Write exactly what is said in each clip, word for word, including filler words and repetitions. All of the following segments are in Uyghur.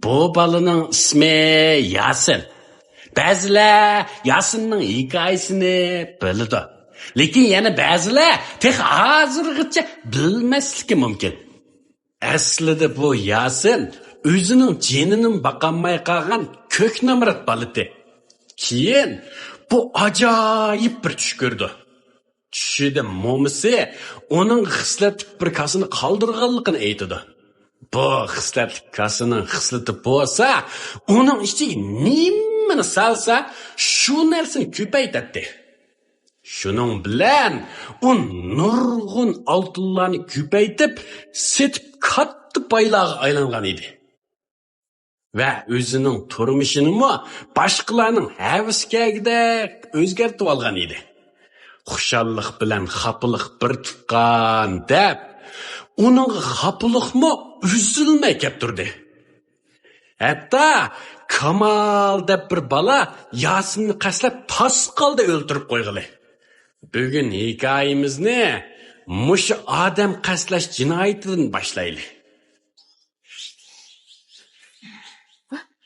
بۇ بالىنىڭ ئىسمى ياسىن. بەزىلەر ياسىننىڭ ھېكايىسىنى بىلىدۇ. لېكىن يەنە بەزىلەر تېخى ھازىرغىچە بىلمەسلىكى مۇمكىن. ئەسلىدە بۇ ياسىن ئۆزىنىڭ جېنىنىمۇ باقالماي قالغان كۆك نامرات بالا ئىدى. كېيىن بۇ ئاجايىپ بىر چۈش كۆرىدۇ. چۈشىدە مومىسى ئۇنىڭ خىسلەتلىك بىر كاسىنى قالدۇرغانلىقىنى ئېيتىدۇ. بۇ خىسلەتلىك كاسىنىڭ خىسلىتى بولسا، ئۇنىڭ ئىچىگە نېمىنى سالسا، شۇ نەرسىنى كۆپەيتەتتى. شۇنىڭ بىلەن ئۇ نۇرغۇن ئالتۇنلارنى كۆپەيتىپ، سېتىپ كاتتا بايلارغا ئايلانغان ئىدى. ۋە ئۆزىنىڭ تۇرمۇشىنىمۇ باشقىلارنىڭ ھەۋىسى كەلگۈدەك ئۆزگەرتىۋالغان ئىدى. خۇشاللىق بىلەن خاپىلىق بىر تۇغقان دەپ، ئۇنىڭغا خاپىلىقمۇ ئۈزۈلمەي كەپ تۇردى. ھەتتا كامال دەپ بىر بالا ياسىننى قەستلەپ پاسقالدا ئۆلتۈرۈپ قويغىلى. بۈگۈن ھېكايىمىزنى مۇشۇ ئادەم قەستلەش جىنايىتىدىن باشلايلى.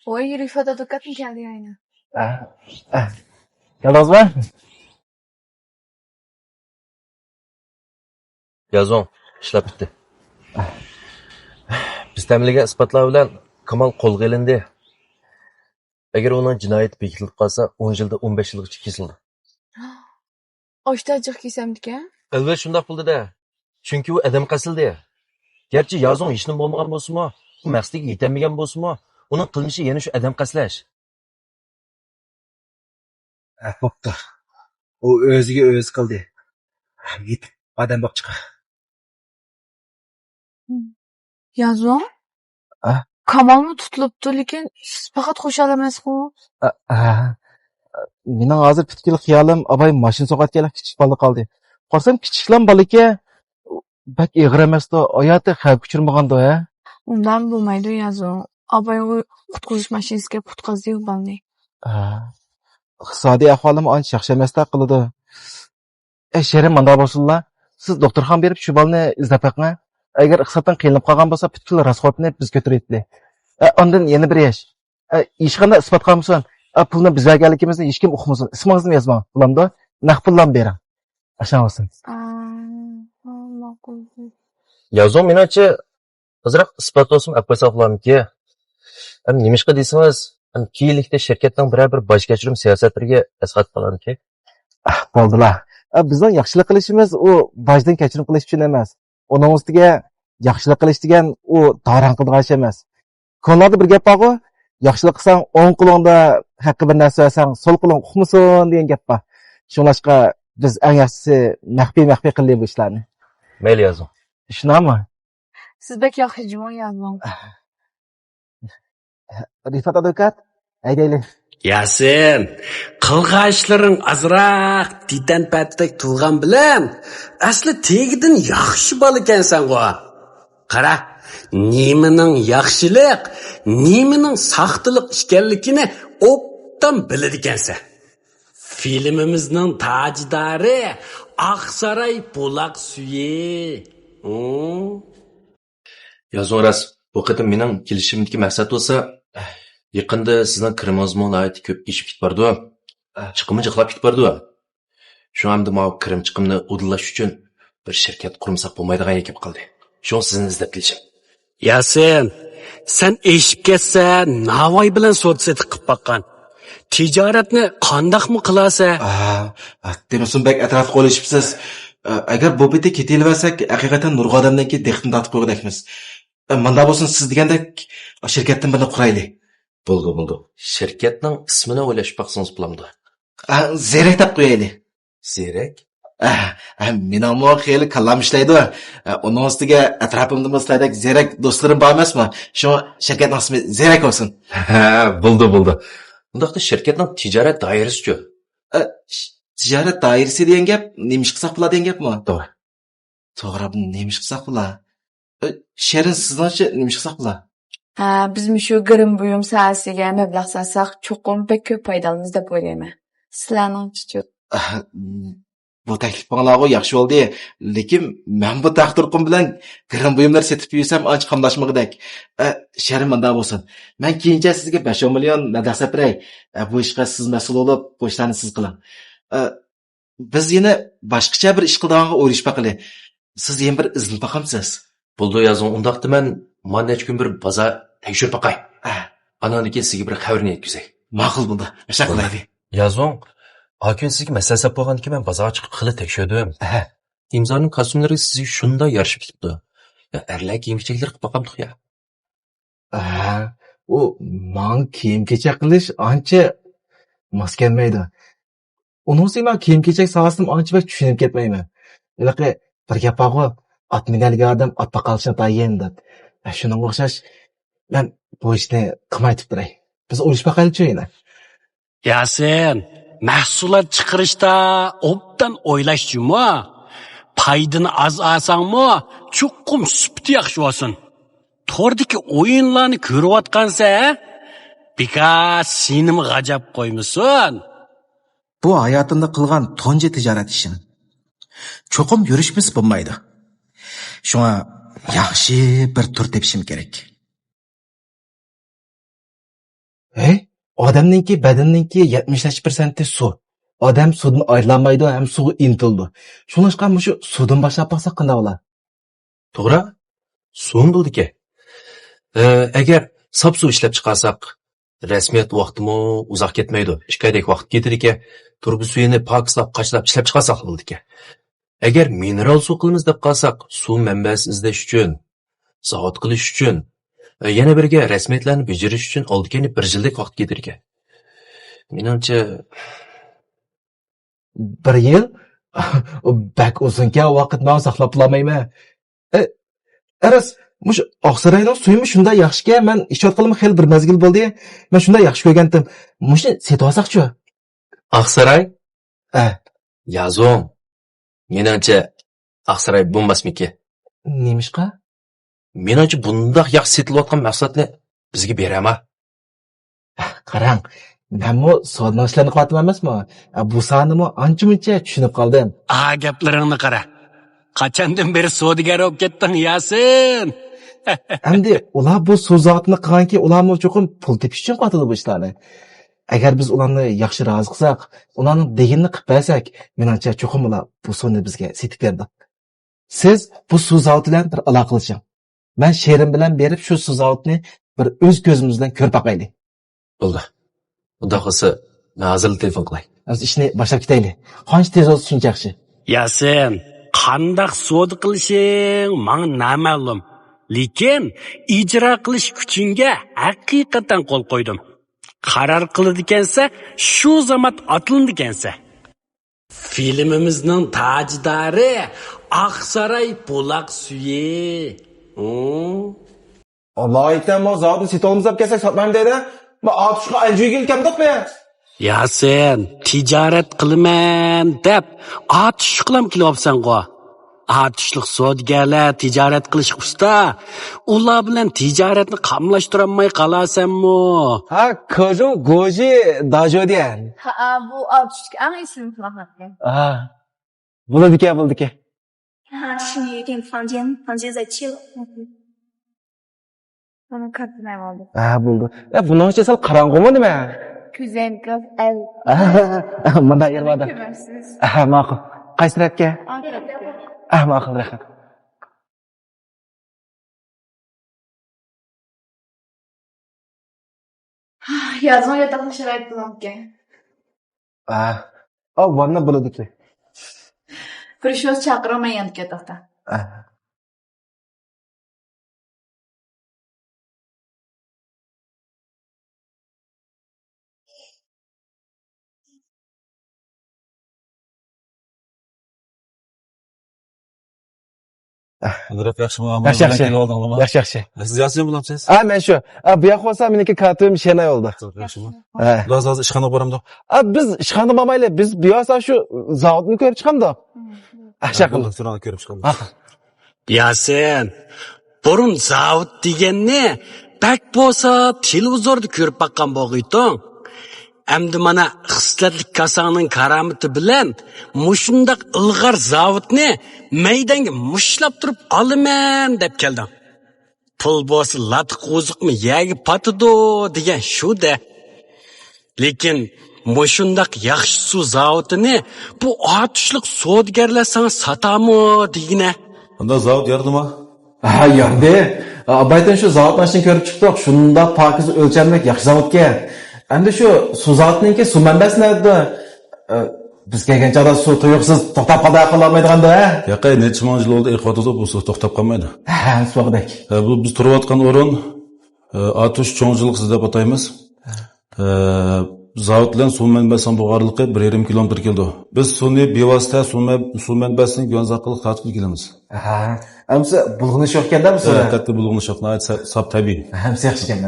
ۋاي، رىفات ئادۋوكاتمۇ كەلدى يەنە. ئە، ئە. كەلدىڭىزمۇ؟ يازۇڭ، ئىشلار پۈتتى. بىز تەمىنلىگەن ئىسپاتلار بىلەن كامال قولغا ئېلىندى. ئەگەر ئۇنىڭ جىنايىتى بېكىتىلىپ قالسا، ئون يىلدىن ئون بەش يىلغىچە كېسىلىدۇ. ئاشتا جىق كېسەمدىكەن؟ ئەلۋەتتە شۇنداق بولىدۇ-دە. چۈنكى ئۇ ئادەم قەستلىدى. گەرچە يازۇڭ ھېچنېمە بولمىغان بولسىمۇ، ئۇ مەقسىتىگە يېتەلمىگەن بولسىمۇ، ئۇنىڭ قىلمىشى يەنە شۇ ئادەم قەستلەش. ھە، بوپتۇ. ئۇ ئۆزىگە ئۆزى قىلدى. يېتىپ ئادەم باقچىقى. يازۇڭ؟ ئە؟ كامالمۇ تۇتۇلۇپتۇ، لېكىن سىز پەقەت خۇشال ئەمەسقۇ؟ ئە، ئە. مېنىڭ ھازىر پۈتكۈل خىيالىم ئاباي ماشىنا سوقۇۋەتكەنلىك كىچىك بالا قالدى. قارىسام كىچىكلام بالا ئىكەن، بەك ئېغىر ئەمەستۇ، ھاياتى خەۋپكە ئۇچرىمىغاندۇ، ھە؟ ئۇنداق بولمايدۇ يازۇڭ. ئاباي ئۇ قۇتقۇزۇش ماشىنىسى كەپ قۇتقۇزدى ئۇ بالىنى. ھە. ئىقتىسادىي ئەھۋالىمۇ ئانچە ياخشى ئەمەستەك قىلىدۇ. ئەي شېرىن، مانداق بولسۇنلا، سىز دوختۇرخانىغا بېرىپ شۇ بالىنى ئىزدەپ بېقىڭ. ئەگەر ئىقتىسادتىن قىينىلىپ قالغان بولسا، پۈتكۈل راسخوتنى بىز كۆتۈرۈۋېتىلى. ئە، ئاندىن يەنە بىر ئىش. ئە، ھېچقانداق ئىسپات قالمىسۇن. ئە، پۇلنى بىز بەرگەنلىكىمىزنى ھېچكىم ئۇقمىسۇن. ئىسمىڭىزنى يازماڭ. بولامدۇ؟ نەق پۇللارنى بېرىڭ. ئاشۇنداق بولسۇن. ئا، ماقۇل. يازۇڭ، مېنىڭچە، ئازراق ئىسپات بولسىمۇ ئەپ قويساق بولامدىكى؟ ھەم نېمىشقا دېسىڭىز، ھەم كېيىنلىكتە شىركەتنىڭ بىرەر بىر باج كەچۈرۈم سىياسەتلىرىگە ئەسقاتىپ قالامدىكى؟ ئاھ، بولدىلا. ئە، بىزنىڭ ياخشىلىق قىلىشىمىز ئۇ باجدىن كەچۈرۈم قىلىش ئۈچۈن ئەمەس. ئۇنىڭ ئۈستىگە ياخشىلىق قىلىش دېگەن ئۇ داراڭ قىلىدىغان ئىش ئەمەس. كونىلاردا بىر گەپ بارغۇ، ياخشىلىق قىلساڭ ئوڭ قولۇڭدا ھەققى بىر نەرسە بەرسەڭ، سول قولۇڭ ئۇقمىسۇن دېگەن گەپ بار. شۇڭلاشقا بىز ئەڭ ياخشىسى مەخپىي-مەخپىي قىلىلى بۇ ئىشلارنى. مەيلى يازۇڭ. شۇنداقمۇ؟ سىز بەك ياخشى جۇمۇ يازۇڭ. رىفات ئادۋوكات، ھەيدەيلى. ياسىن، قىلغان ئىشلىرىڭ ئازراق تىتەنپەتتەك تۇرغان بىلەن، ئەسلى تېگىدىن ياخشى بالا ئىكەنسەنغۇ. قارا، نېمىنىڭ ياخشىلىق، نېمىنىڭ ساختىلىق ئىكەنلىكىنى ئوبدان بىلىدىكەنسەن. فىلىمىمىزنىڭ تاجدارى، ئاقساراي بۇلاق سۈيى. ھۇ؟ يازۇڭ راست، بۇ قېتىم مېنىڭ كېلىشىمدىكى مەقسەت بولسا، يېقىندا سىزنىڭ كىرىمىڭىزمۇ ناھايىتى كۆپ ئېشىپ كېتىپ بارىدۇ. چىقىممۇ جىقلاپ كېتىپ بارىدۇ. شۇڭا ئەمدى ماۋۇ كىرىم چىقىمنى ئۇدۇللاش ئۈچۈن بىر شىركەت قۇرمىساق بولمايدىغان گەپ قالدى. شۇڭا سىزنى ئىزدەپ كېلىشىم. ياسىن، سەن ئېشىپ كەتسە، ناۋاي بىلەن سودا سېتىق قىلىپ باققان. تىجارەتنى قانداقمۇ قىلارسەن؟ ئا، ئا، دېمىسۇن بەك ئەتراپلىق ئويلىشىپسىز. ئا، ئەگەر بۇ پېتى كېتىۋەرسەك، ھەقىقەتەن نۇرغۇن ئادەمنىڭكى دىققىتىنى تارتىپ قويغۇدەكمىز. ئا، مانداق بولسۇن، سىز دېگەندەك شىركەتتىن بىرنى قۇرايلى. بولىدۇ، بولىدۇ. شىركەتنىڭ ئىسمىنى ئويلاشقا باقسىڭىز بولامدۇ؟ ئا، زېرەك دەپ قويايلى. زېرەك؟ ئا، ئا، مېنىڭمۇ خېلى كاللام ئىشلەيدۇ. ئا، ئۇنىڭ ئۈستىگە ئەتراپىمدىمۇ سىلەردەك زېرەك دوستلىرىم بار ئەمەسمۇ؟ شۇڭا شىركەتنىڭ ئىسمى زېرەك بولسۇن. ھە، بولدى، بولدى. ئۇنداقتا شىركەتنىڭ تىجارەت دائىرىسىچۇ؟ ئا، ش-، تىجارەت دائىرىسى دېگەن گەپ نېمە ئىش قىلساق بولار دېگەن گەپمۇ؟ توغرا. توغرا، بۇنى نېمە ئىش قىلساق بولا؟ ئە، شېرىن، سىزنىڭچە نېمە ئىش قىلساق بولا؟ ھە، بىز مۇشۇ گىرىم بۇيۇم ساھەسىگە مەبلەغ سالساق، چوقۇم بەك كۆپ پايدا ئالىمىز دەپ ئويلايمەن. سىلەرنىڭچىچۇ؟ ئە، بۇ تەكلىپىڭلارغۇ ياخشى بولدى. لېكىن مەن بۇ تەختۇرقۇم بىلەن گىرىم بۇيۇملىرى سېتىپ يۈرسەم ئانچە قاملاشمىغۇدەك. ئە، شەرم مۇنداق بولسۇن. مەن كېيىنچە سىزگە بەش ئون مىليون مەبلەغ سېلىپ بېرەي. ئە، بۇ ئىشقا سىز مەسئۇل بولۇپ، بۇ ئىشلارنى سىز قىلىڭ. ئە، بىز يەنە باشقىچە بىر ئىش قىلىدىغانغا ئويلىشىپ باقىلى. سىز يەنە بىر ئىزدىنىپ باقامسىز؟ بولىدۇ، يازۇڭ. ئۇنداقتا مەن مانا نەچچە كۈن بىر بازار تەكشۈرۈپ باقاي. ئە. ئاناندىن كېيىن سىزگە بىر خەۋىرىنى يەتكۈزەي. ماقۇل بولدى. ئاشۇنداق قىلايلى. يازۇڭ، ئاكۈن سىزگە مەسىلە سەپ بولغاندىكىن مەن بازارغا چىقىپ خېلى تەكشۈردۈم. ئە. ئىمزانىڭ كاستيۇملىرى سىزگە شۇنداق يارىشىپ كېتىپتۇ. يا، ئەرلەر كىيىم-كېچەكلىرى قىلىپ باقامدۇق يا؟ ئە، ئۇ ماڭا كىيىم-كېچەك قىلىش ئانچە ماس كەلمەيدۇ. ئۇنىڭ ئۈستىگە مەن كىيىم-كېچەك ساھەسىنىمۇ ئانچە بەك چۈشىنىپ كەتمەيمەن. ھېلىقى بىر گەپ بارغۇ، ئات مىنەلىگەن ئادەم ئات باقالىشىنى تايىن دەپ. ئە، شۇنىڭغا ئوخشاش، مەن بۇ ئىشنى قىلماي تۇرۇپ بېرەي. بىز ئويلىشىپ باقايلىچۇ يەنە. ياسىن، مەھسۇلات چىقىرىشتا ئوبدان ئويلاش جۇمۇ. پايدىنى ئاز ئالساڭمۇ، چوقۇم سۈپىتى ياخشى بولسۇن. توردىكى ئويۇنلارنى كۆرۈۋاتقانسەن، ھە؟ بىكار سېنىمۇ غاجاپ قويمىسۇن. بۇ ھاياتىمدا قىلغان تۇنجى تىجارەت ئىشىم. چوقۇم يۈرۈشمىسە بولمايدۇ. شۇڭا ياخشى بىر تۈر تېپىشىم كېرەك. ھەي، ئادەمنىڭكى بەدىنىنىڭكى يەتمىش نەچچە پىرسەنتى سۇ. ئادەم سۇدىن ئايرىلالمايدۇ ھەم سۇغا ئىنتىلىدۇ. شۇڭلاشقا مۇشۇ سۇدىن باشلاپ باقساق قانداق بولا؟ توغرا، سۇمۇ بولىدىكەن. ئە، ئەگەر ساپ سۇ ئىشلەپ چىقارساق، رەسمىيەت ۋاقتىمۇ ئۇزاق كەتمەيدۇ. ئىككى ئايدەك ۋاقىت كېتىدىكەن. تۇرۇبا سۈيىنى پاكىزلاپ، قاچىلاپ ئىشلەپ چىقارساقلا بولىدىكەن. ئەگەر مىنېرال سۇ قىلىمىز دەپ قالساق، سۇ مەنبەسى ئىزدەش ئۈچۈن، زاۋۇت قىلىش ئۈچۈن، يەنە بىرگە رەسمىيەتلەرنى بېجىرىش ئۈچۈن ئالدى-كەينى بىر يىلدەك ۋاقىت كېتىدىكەن. مېنىڭچە، بىر يىل؟ بەك ئۇزۇنكەن، ۋاقىت مەن ساقلاپ بولالمايمەن. ئە، ئەرەس، مۇشۇ ئاقساراينىڭ سۈيىمۇ شۇنداق ياخشىكەن، مەن ئىچىۋاتقىنىمۇ خېلى بىر مەزگىل بولدى. مەن شۇنداق ياخشى كۆرگەنتىم. مۇشۇنى سېتىۋالساقچۇ؟ ئاقساراي؟ ئە. يازۇڭ. مېنىڭچە، ئاقساراي بولماسمىكى؟ نېمىشقا؟ مېنىڭچە، بۇنداق ياخشى سېتىلىۋاتقان مەھسۇلاتنى بىزگە بېرەما؟ قاراڭ، مەنمۇ سودىنىڭ ئىشلىرىنى قىلىۋاتىمەن ئەمەسمۇ؟ بۇ ساھەنىمۇ ئانچە-مۇنچە چۈشىنىپ قالدىم. ئا، گەپلىرىڭنى قارا. قاچاندىن بېرى سودىگەر بولۇپ كەتتىڭ، ياسىن؟ ئەمدى ئۇلار بۇ سۇ زاۋۇتىنى قىلغانكى، ئۇلارمۇ چوقۇم پۇل تېپىش ئۈچۈن قىلىۋاتىدۇ بۇ ئىشلارنى. ئەگەر بىز ئۇلارنى ياخشى رازى قىلساق، ئۇلارنىڭ دېگىنىنى قىلىپ بەرسەك، مېنىڭچە چوقۇم ئۇلار بۇ سۇنى بىزگە سېتىپ بېرىدۇ. سىز بۇ سۇ زاۋۇتى بىلەن بىر ئالاقىلىشىڭ. مەن شېرىن بىلەن بېرىپ شۇ سۇ زاۋۇتىنى بىر ئۆز كۆزىمىز بىلەن كۆرۈپ باقايلى. بولدى. ئۇنداق بولسا، مەن ھازىرلا تېلېفون قىلاي. ھازىر ئىشنى باشلاپ كېتەيلى. قانچە تېز بولسا شۇنچە ياخشى. ياسىن، قانداق سودا قىلىشىڭ ماڭا نامەلۇم. لېكىن ئىجرا قىلىش كۈچۈڭگە ھەقىقەتەن قول قويدۇم. قارار قىلىدىكەنسە، شۇ زامات ئاتلىنىدىكەنسە. فىلىمىمىزنىڭ تاجدارى ئاقساراي بۇلاق سۈيى. ھۇ؟ ئاللا ئېيتسا، ما زاۋۇتنى سېتىۋالىمىز دەپ كەلسەك ساتمايمىز دەيدۇ. ما ئاتۇشقا ئەنجۈگىلى كەمدۇق بىز. ياسىن، تىجارەت قىلىمەن دەپ ئاتۇشلۇقلام كېلىۋاپسەنغۇ. ئاتۇشلۇق سودىگەرلەر تىجارەت قىلىشقا ئۇستا. ئۇلار بىلەن تىجارەتنى قاملاشتۇرالماي قالارسەنمۇ؟ ھا، كېزۇڭ گوجى داجوديەن. ھا، بۇ ئاتۇشلۇق ئەڭ ئېسىل مۇھاكىمە. ھا، بولىدىكەن، بولىدىكەن. 他是有点房间，房间在七楼。ئۇنى كارتىنى ئالدى. ھە، بولدى. يا، بۇنىڭ ئىچى سەل قاراڭغۇمۇ نېمە؟ كۆزەمكە ئەل. مۇنداق يەر باردا. كۆمەرسىز. ھە، ماقۇل. قايسى تەرەپكە؟ ئا تەرەپكە. ھە، ماقۇل، رەھمەت. يازنىڭ ياتاقلىق شارائىتى بولامكەن؟ ئا، ئا، ۋاننا بولىدىكى. بىر شۇ چاقىرىڭ مەن ياندىكى ياتاقتا. ئا. نۇرەپ، ياخشىمۇ؟ ياخشى، ياخشى. كېلىۋالدىڭلارمۇ؟ ياخشى، ياخشى. سىز ياسىن بولامسىز؟ ئا، مەن شۇ. ئا، بۇ ياق بولسا مېنىڭكى كاتىپىم شېناي بولدى. ياخشىمۇ؟ ھە. بىز ھازىر ئىشخانىغا بارامدۇق؟ ئا، بىز ئىشخانىغا بارمايلى. بىز بۇ ياسا شۇ زاۋۇتنى كۆرۈپ چىقامدۇق؟ ھە، شۇ. بولدى، شۇنى كۆرۈپ چىقامدۇق. ياسىن، بۇرۇن زاۋۇت دېگەننى بەك بولسا تېلېۋىزوردا كۆرۈپ باققان بولغىيتۇڭ. ئەمدى مانا خىسلەتلىك كاساڭنىڭ كارامىتى بىلەن مۇشۇنداق ئىلغار زاۋۇتنى مەيدەڭگە مۇشتلاپ تۇرۇپ ئالىمەن دەپ كەلدىڭ. پۇل بولسا لاتا قوزۇقمۇ يەرگە پاتىدۇ دېگەن شۇ-دە. لېكىن مۇشۇنداق ياخشى سۇ زاۋۇتىنى بۇ ئاتۇشلۇق سودىگەرلەر ساڭا ساتامۇ دېگىنە. ئۇنداق زاۋۇت يارىدىما؟ ھە، ياردى. ئابايتىن شۇ زاۋۇتنى ئاشتىن كۆرۈپ چىقتۇق. شۇنداق پاكىز ئۆلچەملىك ياخشى زاۋۇتكەن. ئەمدى شۇ سۇ زاۋۇتنىڭكى سۇ مەنبەسى نەدە؟ ئە، بىز كەلگەن چاغدا سۇ تۇيۇقسىز توختاپ قالدى، قالالمايدىغاندا، ھە؟ ياقەي، نەچچە مىڭ يىل بولدى ئېقىۋاتىدۇ، بۇ سۇ توختاپ قالمايدۇ. ھە، ھەممىسى بولغۇدەك. ھە، بۇ بىز تۇرۇۋاتقان ئورۇن، ئە، ئاتۇش چوڭجىلىقسىز دەپ ئاتايمىز. ئە، زاۋۇت بىلەن سۇ مەنبەسىنىڭ بۇ ئارىلىقى بىر يېرىم كىلومېتىر كېلىدۇ. بىز سۇنى بىۋاسىتە سۇ مەن-، سۇ مەنبەسىنى گۆنزا قىلىپ تارتىپ كېلىمىز. ھە، ئەمسە بۇلغىنىش يوق ئىكەن-دە بۇ سۇدا؟ ھە، قەتئىي بۇلغىنىش يوق، ناھايىتى سا-، ساپ تەبىئىي. ھەمسە ياخشى ئىكەن.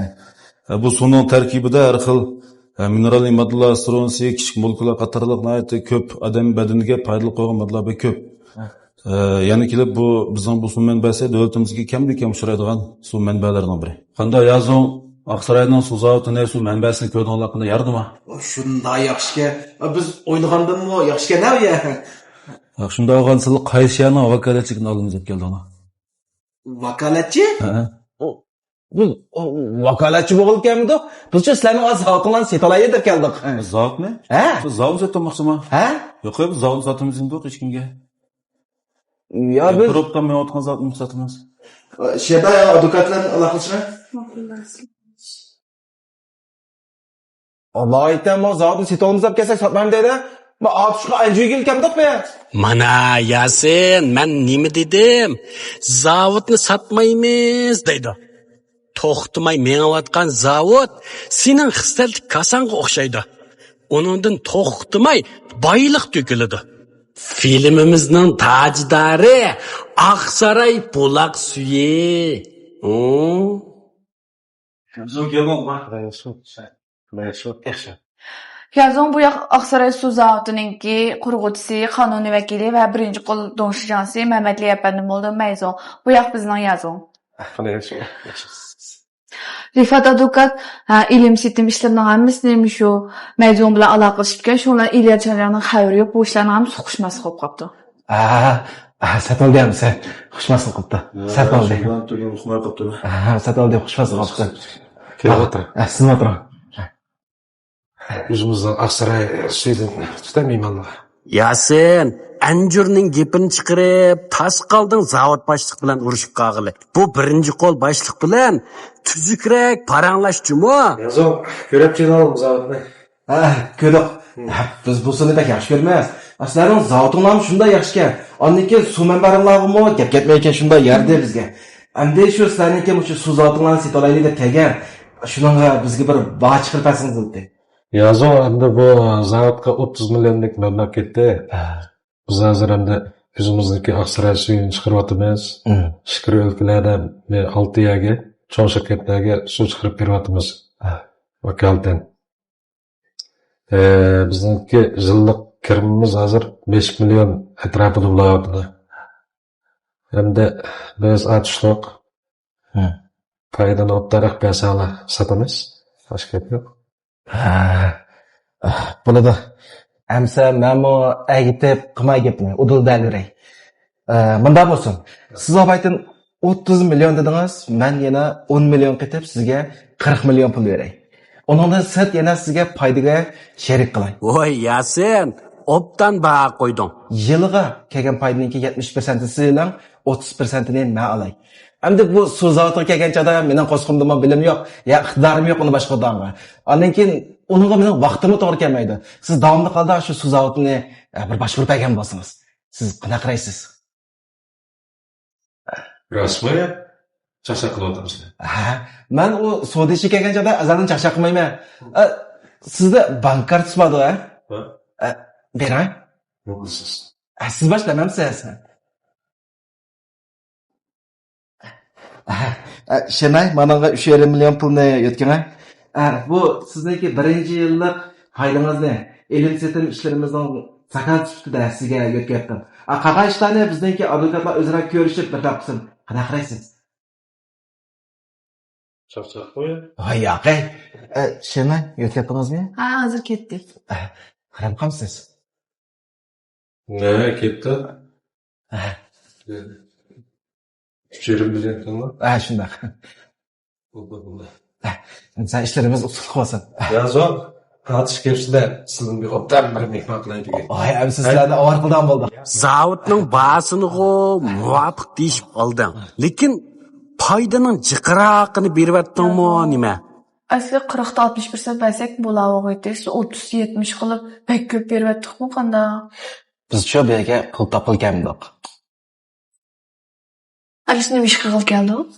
ھە، بۇ سۇنىڭ تەركىبىدە ھەر خىل، ھە، مىنېرالنىي ماددىلار، ئاسترونسى، كىچىك مولېكۇلا قاتارلىق ناھايىتى كۆپ ئادەم بەدىنىگە پايدىلىق بولغان ماددىلار بەك كۆپ. ھە. ئە، يەنە كېلىپ بۇ بىزنىڭ بۇ سۇ مەنبەسى دۆلىتىمىزدىكى كەمدىن كەم ئۇچرايدىغان سۇ مەنبەلىرىنىڭ بىرى. قانداق يازۇڭ، ئاقساراينىڭ سۇ زاۋۇتىنى، سۇ مەنبەسىنى كۆردۈڭلار، قانداق يارىدىما؟ ئۇ شۇنداق ياخشىكەن. بىز ئويلىغاندىنمۇ ياخشىكەن-ھە ئۇ يەر. شۇنداق بولغان سىلەر قايسى يەرنىڭ ۋاكالەتچىلىكىنى ئالدىڭىز دەپ كەلدىڭلار؟ ۋاكالەتچى؟ ھە. ئۇ، بىز، ئۇ، ۋاكالەتچى بولغىلى كەلمىدۇق. بىزچۇ سىلەرنىڭ زاۋۇتۇڭلارنى سېتىۋالايلى دەپ كەلدۇق. زاۋۇتنى؟ ھە. سىز زاۋۇتنى ساتماقچىما؟ ھە؟ يوق، بىز زاۋۇتنى ساتمايمىز دېمىدۇق ھېچكىمگە. يا، بىز بىر ئوبدان مېڭىۋاتقان زاۋۇتنى ساتىمىز. شەبە ئادۋوكات بىلەن ئالاقىلىشىڭ. ئالايىتەن، ما زاۋۇتنى سېتىۋالىمىز دەپ كەلسەك ساتمايمىز دەيدۇ. ما ئاتۇشقا ئەنجۈگىلى كەلدۇق بىز. مانا ياسىن، مەن نېمە دېدىم؟ زاۋۇتنى ساتمايمىز دەيدۇ. توختىماي مېڭىۋاتقان زاۋۇت سېنىڭ خىسلەتلىك كاساڭغا ئوخشايدۇ. ئۇنىڭدىن توختىماي بايلىق تۆكۈلىدۇ. فىلىمىمىزنىڭ تاجدارى ئاقساراي بۇلاق سۈيى. ئۇ. يازۇڭ بۇ ياق ئاقساراي سۇ زاۋۇتىنىڭكى قۇرغۇچىسى، قانۇنىي ۋەكىلى ۋە بىرىنچى قول دۇڭشىجاڭسى مەمەتلى ئەپەندىم بولىدۇ، مەيزۇڭ. بۇ ياق بىزنىڭ يازۇڭ. رىفات ئادۋوكات، ھە، ئېلىم سېتىم ئىشلىرىنىڭ ھەممىسىنى مۇشۇ مەيزۇڭ بىلەن ئالاقىلىشىپتىكەن، شۇڭا ئىليا چاڭلياڭنىڭ خەۋىرى يوق، بۇ ئىشلارنىڭ ھەممىسى ئۇقۇشماسلىق بولۇپ قاپتۇ. ھە، ھە، سەت بولدى ئەمىسە. ئۇقۇشماسلىق قىپتۇ. سەت بولدى. شۇنداق تۈگۈن ئۇقماي قاپتۇ. ھە، سەت بولدى، ئۇقۇشماسلىق قىپتۇ. كېلىۋاتىدۇ. ھە، سىزمۇ ئولتۇرۇڭ. ئۆزىمىزنىڭ ئاقساراي سۈيىدىن تۇتاي مېھمانلارغا. ياسىن، ئەنجۈرنىڭ گېپىنى چىقىرىپ، تاس قالدىڭ زاۋۇت باشلىق بىلەن ئۇرۇشۇپ قالغىلى. بۇ بىرىنچى قول باشلىق بىلەن تۈزۈكرەك پاراڭلاشچىمۇ؟ يازۇڭ، كۆرۈپ چېنىۋالىمىز زاۋۇتنى. ھە، كۆردۇق. ھە، بىز بۇ سۇنى بەك ياخشى كۆرىمىز. سىلەرنىڭ زاۋۇتۇڭلارمۇ شۇنداق ياخشىكەن. ئاندىن كېيىن سۇ مەنبەلىرىڭلارغىمۇ گەپ كەتمەيدىكەن، شۇنداق ياردى بىزگە. ئەمدى شۇ سىلەرنىڭكى مۇشۇ سۇ زاۋۇتۇڭلارنى سېتىۋالايلى دەپ كەلگەن. شۇنىڭغا بىزگە بىر باھا چىقىرىپ بەرسىڭىز بولاتتى. يازۇڭ، ئەمدى بۇ زاۋۇتقا ئوتتۇز مىليوندەك مەبلەغ كەتتى. ھە. بىز ھازىر ئەمدى ئۆزىمىزنىڭكى ئاقساراي سۈيىنى چىقىرىۋاتىمىز. مم. ئىچكىرى ئۆلكىلەردە بىر ئالتە يەرگە، چوڭ شىركەتلەرگە سۇ چىقىرىپ بېرىۋاتىمىز. ھە. ۋاكالىتەن. ئە، بىزنىڭكى يىللىق كىرىمىمىز ھازىر بەش مىليون ئەتراپىدا بولاۋاتىدۇ. ھەمدە بىز ئاتۇشلۇق ھە. پايدىنى ئوبدانراق بەرسەڭلار ساتىمىز. باشقا گەپ يوق. ھە. بولىدۇ. ئەمسە مەنمۇ ئەگىتىپ قىلماي گەپنى، ئۇدۇل دەلىرەي. ئە، مۇنداق بولسۇن. سىز ئاۋايتىن ئوتتۇز مىليون دېدىڭىز، مەن يەنە ئون مىليون قېتىپ سىزگە قىرىق مىليون پۇل بېرەي. ئۇنىڭدىن سىرت يەنە سىزگە پايدىگە شېرىك قىلاي. ۋوي ياسىن، ئوبدان باھا قويدۇڭ. يىلىغا كەلگەن پايدىنىڭكى يەتمىش پىرسەنتىنى سىز ئېلىڭ، ئوتتۇز پىرسەنتىنى مەن ئالاي. ئەمدى بۇ سۇ زاۋۇتىغا كەلگەن چاغدا مېنىڭ قورسىقىمدىمۇ بىلىم يوق، يا ئىقتىدارىم يوق ئۇنى باشقۇرىدىغانغا. ئاندىن كېيىن ئۇنىڭغا مېنىڭ ۋاقتىممۇ توغرا كەلمەيدۇ. سىز داۋاملىق ھالدا شۇ سۇ زاۋۇتىنى، ئە، بىر باشقۇرۇپ بەرگەن بولسىڭىز. سىز قانداق قارايسىز؟ راستمۇ يا؟ چاقچاق قىلىۋاتامسىلەر؟ ھە، مەن ئۇ سودا ئىشى كەلگەن چاغدا ئەزەلدىن چاقچاق قىلمايمەن. ئە، سىزدە بانك كارتىسى باردۇ، ھە؟ ھە؟ ئە، بېرىڭ. ئە، سىز باشلىمامسىز؟ ئە، ئە، شېناي، مانىڭغا ئۈچ يېرىم مىليون پۇلنى يۆتكىڭە. ئە، بۇ سىزنىڭكى بىرىنچى يىللىق پايدىڭىزنى ئېلىم سېتىم ئىشلىرىمىزنىڭ زاكاز سۈپىتىدە سىزگە يۆتكەپتىم. ئە، قالغان ئىشلارنى بىزنىڭكى ئادۋوكاتلار ئۆزئارا كۆرۈشۈپ بىر تاپقىسىن. قانداق قارايسىز؟ چاقچاق قويۇڭ. ھاي ياقەي. ئە، شېرىناي، يۆتكەپ قالدىڭىزمۇ؟ ھە، ھازىر كەتتى. ئە، خىرەم قامسىز؟ ھە، كەتتى. ھە. ئۈچ يېرىم مىليون توننا. ھە، شۇنداق. بولدى، بولدى. ھە، سەن ئىشلىرىمىز ئۇتۇقلۇق بولسۇن. يازۇق، تارتىش كەپسىلە، سىزنىڭ بىر ئوبدان بىر مېھمان قىلاي دېگەن. ئاي، ئەمسە سىلەرنى ئاۋارە قىلىدىغان بولدۇق. زاۋۇتنىڭ باھاسىنىغۇ مۇۋاپىق دېيىشىپ ئالدىڭ. لېكىن پايدىنىڭ جىقراقىنى بېرىۋەتتىڭمۇ نېمە؟ ئەسلى قىرىقتا ئاتمىش پىرسەنت بەرسەك بولاۋۇغىيتى، سىز ئوتتۇز يەتمىش قىلىپ بەك كۆپ بېرىۋەتتىقمۇ قانداق؟ بىزچۇ بۇ يەرگە پۇل تاپقىلى كەلمىدۇق. ئەمىسە نېمە ئىش قىلغىلى كەلدۇق؟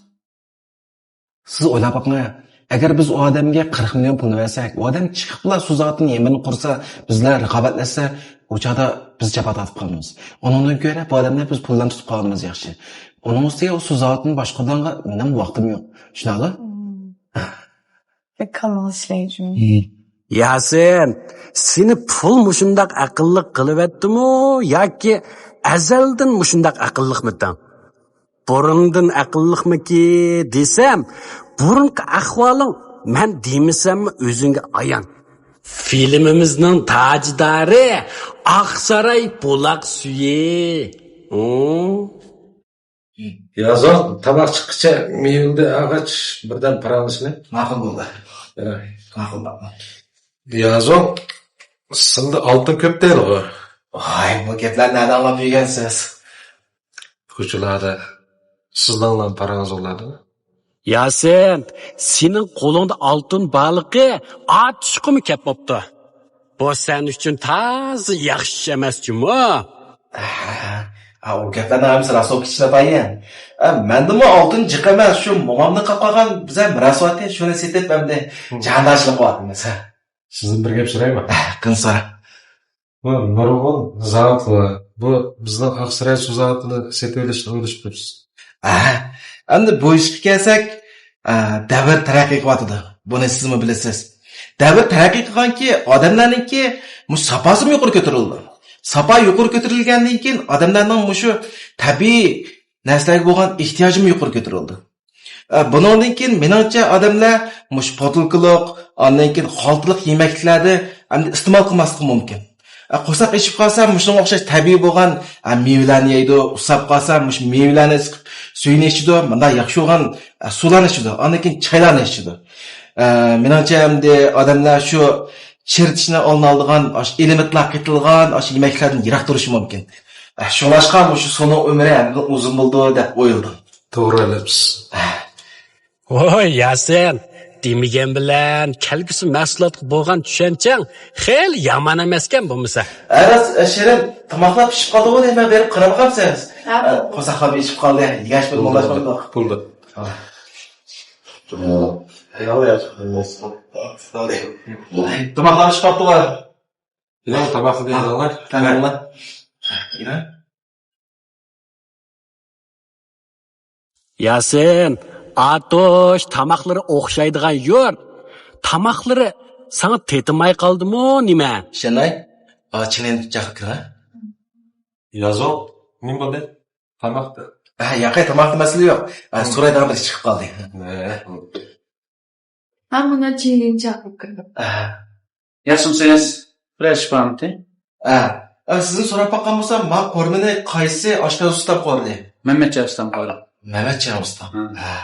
سىز ئويلاپ بېقىڭ، ئەگەر بىز ئۇ ئادەمگە قىرىق مىليون پۇلنى بەرسەك، ئۇ ئادەم چىقىپلا سۇ زاۋۇتىنى يېمىرىنى قۇرسا، بىز بىلەن رىقابەتلەشسە، ئۇ چاغدا بىز جاپا تارتىپ قالىمىز. ئۇنىڭدىن كۆرە بۇ ئادەمنى بىز پۇل بىلەن تۇتۇپ قالغىنىمىز ياخشى. ئۇنىڭ ئۈستىگە ئۇ سۇ زاۋۇتىنى باشقۇرىدىغانغا مېنىڭ ۋاقتىم يوق. شۇنداقلا؟ مم. بەك كاللىڭىز ئىشلەيدۇ. ياسىن، سېنى پۇل مۇشۇنداق ئەقىللىق قىلىۋەتتىمۇ ياكى ئەزەلدىن مۇشۇنداق ئەقىللىقمىدىڭ؟ بۇرۇندىن ئەقىللىقمىكى دېسەم، بۇرۇنقى ئەھۋالىڭ مەن دېمىسەممۇ ئۆزۈڭگە ئايان. فىلىمىمىزنىڭ تاجدارى، ئاقساراي بۇلاق سۈيى. ھۇ؟ يازۇق، تاماق چىققىچە مېۋىلدى ئاغاچ بىردەم پاراڭلىشىلى. ماقۇل بولدى. ھە. ماقۇل، ماقۇل. يازۇق، سىلدە ئالتۇن كۆپ دەيدىغۇ. ۋاي، بۇ گەپلەرنى نەدە ئاڭلاپ يۈرگەنسىز؟ كوچىلاردا، سىزنىڭلا پاراڭىزۇرلاردا. ياسىن، سېنىڭ قولۇڭدا ئالتۇن بارلىقى ئاتۇشقىمۇ كەپ بوپتۇ. بۇ سەن ئۈچۈن تازا ياخشى ئىش ئەمەس جۇمۇ. ھە، ئۇ گەپلەرنىڭ ھەممىسى راست بولۇپ كېتىشىلا بايىن. ئە، مەندىمۇ ئالتۇن جىق ئەمەس، شۇ مومامدىن قاپقالغان بىزە مىراس بارتى، شۇنى سېتىپ ئەمدى جاندارچىلىق قىلىۋاتىمىز. سىزدىن بىر گەپ سورايمۇ؟ ئە، قېنى سورا. بۇ نۇرغۇن زاۋۇتلار، بۇ بىزنىڭ ئاقساراي سۇ زاۋۇتىنى سېتىۋېلىشنى ئويلىشىپ تۇرۇپسىز. ھە، ئەمدى بۇ ئىشقا كەلسەك، ئە، دەۋر تەرەققىي قىلىۋاتىدۇ. بۇنى سىزمۇ بىلىسىز. دەۋر تەرەققىي قىلغانكى، ئادەملەرنىڭكى مۇشۇ ساپاسىمۇ يۇقىرى كۆتۈرۈلىدۇ. ساپا يۇقىرى كۆتۈرۈلگەندىن كېيىن، ئادەملەرنىڭ مۇشۇ تەبىئىي نەرسىلەرگە بولغان ئېھتىياجىمۇ يۇقىرى كۆتۈرۈلىدۇ. ئە، بۇنىڭدىن كېيىن، مېنىڭچە، ئادەملەر مۇشۇ پوتۇلكىلىق، ئاندىن كېيىن خالتىلىق يېمەكلىكلەردە ئەمدى ئىستېمال قىلماسلىقى مۇمكىن. ئە، قورساق ئېچىپ قالسا، مۇشۇنىڭغا ئوخشاش تەبىئىي بولغان، ئە، مېۋىلەرنى يەيدۇ، ئۇسساپ قالسا، مۇشۇ مېۋىلەرنى سىقىپ، سۈيىنى ئىچىدۇ، مۇنداق ياخشى بولغان، ئە، سۇلارنى ئىچىدۇ، ئاندىن كېيىن چايلارنى ئىچىدۇ. ئە، مېنىڭچە، ئەمدى ئادەملەر شۇ چىرىتىشنى ئالدىنى ئالىدىغان، ئاشۇ ئېلېمېنتلار قېتىلغان، ئاشۇ يېمەكلىكلەردىن يىراق تۇرۇشى مۇمكىن. ئە، شۇڭلاشقا مۇشۇ سۇنىڭ ئۆمرى ھەممىدىن ئۇزۇن بولىدۇ دەپ ئويلىدىم. توغرا ئېيتىپسىز. ۋوي، ياسىن، دېمىگەن بىلەن كەلگۈسى مەھسۇلاتقا بولغان چۈشەنچەڭ خېلى يامان ئەمەسكەن بولمىسا. ئە، راست، ئە، شېرىن، تاماقلار پىشىپ قالدىغۇ، مەن بېرىپ قاراپ باقامسىز؟ ھە، ئە، بولدى. قورساقلار ئېچىپ قالدى، يېگەچ بىر بولدى، موللاشمامدۇق. بولدى. تاماقلار پىشىپ قاپتىغۇ. ياق، تاماقنى دەيدىغۇ. تاماقلار. ياسىن، ئاتۇش، تاماقلىرى ئوخشايدىغان يۇرت. تاماقلىرى ساڭا تېتىماي قالدىمۇ نېمە؟ شېناي، ئاچىقىنى چاقىرىپ كىرە. يازۇق، نېمە بولدى؟ تاماقتا. ھە، ياقەي، تاماقتا مەسىلە يوق. ھە، سورايدىغان بىر ئىش چىقىپ قالدى. ھە. ھە، مانا جىنىنى چاقىرىپ كىردىم. ھە. ياخشىمۇسىز؟ بىرەر ئىش بارمىتى؟ ھە. ھە، سىزنى سوراپ باققان بولسام، ما قورۇمىنى قايسى ئاشپەز ئۇستام قورۇدى؟ مەمەتجان ئۇستام قورۇدى. مەمەتجان ئۇستام. ھە. ھە،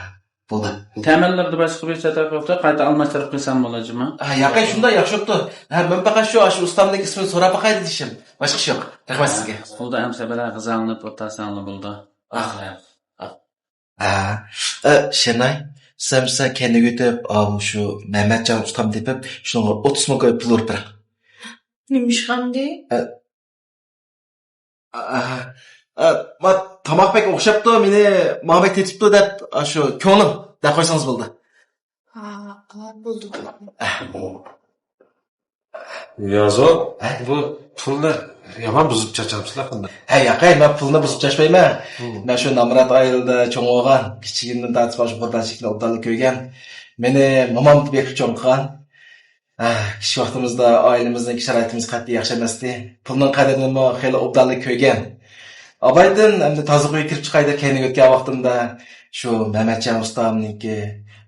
بولدى. تەمەنلىرىدە باشقا بىر چاتاق يوقتا، قايتا ئالماشتۇرۇپ قىلسام بولىدۇ جۇمۇ؟ ھە، ياقەي، شۇنداق ياخشى بوپتۇ. ھە، مەن پەقەت شۇ، شۇ ئۇستامنىڭ ئىسمىنى سوراپ باقاي دېدىم. باشقا ئىش يوق. رەھمەت سىزگە. بولدى، ئەمسە بىرەر غىزاڭلىنىپ ئولتۇرساڭلا بولدى. ئاھ. ھە، ئە، شېناي، سەن بىلسە كەينىگە ئۆتۈپ، ئاۋۇ شۇ مەمەتجان ئۇستامنى تېپىپ، شۇنىڭغا ئوتتۇز مىڭ كوي پۇل ئۇرۇپ بېرىڭ. نېمە ئىش ئەمدى؟ ئە، ئە، ئە، ئە، ما، تاماق بەك ئوخشاپتۇ، مېنى ماڭا بەك تېتىپتۇ دەپ، ئاشۇ كۆڭلۈم دەپ قويسىڭىز بولدى. ھا، ھا، بولدى. ئە، يازۇق، ھە؟ بۇ پۇلنى يامان بۇزۇپ چاچاپسىلەر قانداق؟ ھە، ياقەي، مەن پۇلنى بۇزۇپ چاچمايمەن. ھىم. مەن شۇ نامرات ئائىلىدە چوڭ بولغان، كىچىكىمدىن تارتىپ شۇ قۇربانچىلىكنى ئوبدانلا كۆرگەن. مېنى مومام بېقىپ چوڭ قىلغان. ھە، كىچىك ۋاقتىمىزدا ئائىلىمىزنىڭكى شارائىتىمىز قەتئىي ياخشى ئەمەستى. پۇلنىڭ قەدرىنىمۇ خېلى ئوبدانلا كۆرگەن. ئابايدىن ئەمدى تازا قويغا كىرىپ چىقاي دەپ كەينىگە ئۆتكەن ۋاقتىمدا شۇ مەمەتجان ئۇستامنىڭكى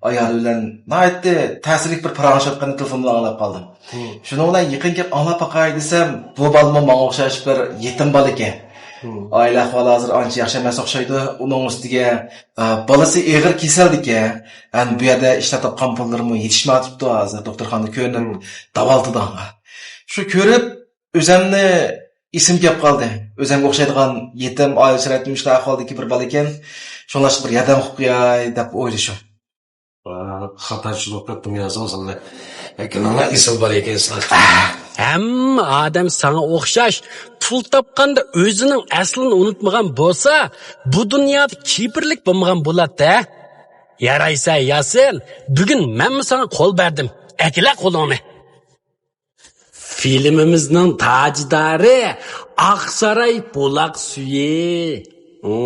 ئايالى بىلەن ناھايىتى تەسىرلىك بىر پاراڭلىشىۋاتقىنىنى تېلېفوندىن ئاڭلاپ قالدىم. شۇنىڭ بىلەن يېقىن كېلىپ ئاڭلاپ باقاي دېسەم، بۇ بالىمۇ ماڭا ئوخشاش بىر يېتىم بالا ئىكەن. ئائىلە ئەھۋالى ھازىر ئانچە ياخشى ئەمەس ئوخشايدۇ. ئۇنىڭ ئۈستىگە، ئە، بالىسى ئېغىر كېسەلدىكەن. ئەنە بۇ يەردە ئىشلەپ تاپقان پۇللىرىمۇ يېتىشمەيۋاتىپتۇ. ھازىر دوختۇرخانىدا كۆرۈنۈپ داۋالىتىدۇ ئاڭا. شۇ كۆرۈپ، ئۆزەمنى ئېسىمگە كەپ قالدى. ئۆزەمگە ئوخشايدىغان يېتىم، ئائىلە شارائىتى مۇشۇنداق ئەھۋالدىكى بىر بالا ئىكەن. شۇڭلاشقا بىر ياردەم قىلىپ قوياي دەپ ئويلىشىم. خاتا چۈشىنىپ قېلىپتىم يا ساللا. لېكىن ئانا ئېسىل بالا ئىكەنسىلەر. ھەممە ئادەم ساڭا ئوخشاش پۇل تاپقاندا ئۆزىنىڭ ئەسلىنى ئۇنتۇمىغان بولسا، بۇ دۇنيادا كېپىرلىك بولمىغان بولاتتى. يارايسە ياسىن، بۈگۈن مەنمۇ ساڭا قول بەردىم. ئەكىلە قولۇڭنى. فىلىمىمىزنىڭ تاجدارى، ئاقساراي بۇلاق سۈيى. ھۇ؟